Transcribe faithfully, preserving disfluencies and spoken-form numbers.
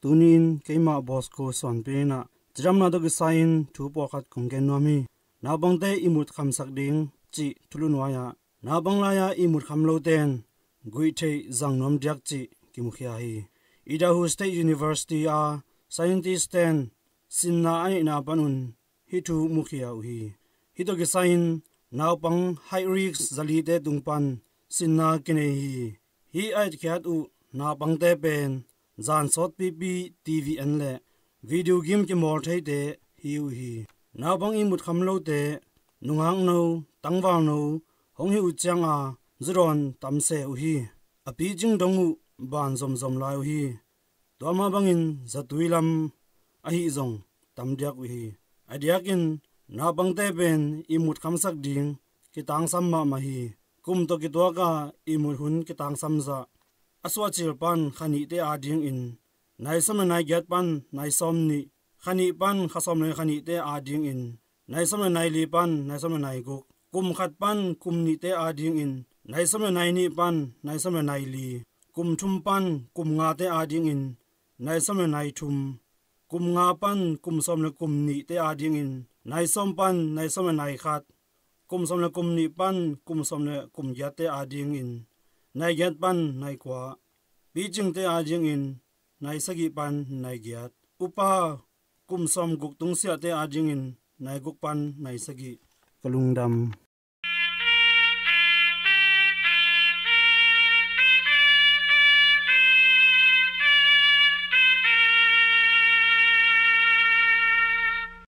Tuni-in keimah Bosco Suanpi in ah cidamna tawh kisai-in thu pawlkhat kong gen nuam hi. Naupangte ihmut khamsak ding cih thulu nuai-ah naupang lai-a ihmut kham lote in guih theih zang nuam diak cih kimukhia hi. Idaho State University a scientist-te in sinna a neihna panun hih thu mukhia uh hi. Hih tawh kisai-in naupang high risk zalite tung pan sinna kinei hi. Hih a etkhiat uh naupangte pen zan sawtpipi T V en le video game kimawl theite hi uh hi. Naupang ihmut kham lote, nungakno, tangvalno hong hi uh cianga zudawn tamse uh hi. A picing dong uh ban zomzom lai uh hi. Tua mah bangin zatui lam ahi zong tam diak uh hi. A diakin naupangte pen ihmut khamsak ding kitangsam mahmah hi. Kum tawh kituaka ihmut hun kitangsam zah a suahcil pan kha nihte adingin nai sawm le nai giat pan nai sawm nih, kha nih pan kha sawm le kha nihte adingin nai sawm le nai li pan nai sawm le nai guk, kum khat pan kum nihte adingin nai sawm le nai nih pan nai sawm le nai li, kum thum pan kum ngate adingin nai sawm le nai thum, kum nga pan kum sawm le kum nihte adingin nai sawm pan nai sawm le nai khat, kum sawm le kum nih pan kum sawm le kum giatte adingin nai giat pan nai kua, picingte adingin nai sagih pan nai giat, upa kum sawm guk tungsiahte adingin nai guk pan nai sagih. Ka lungdam.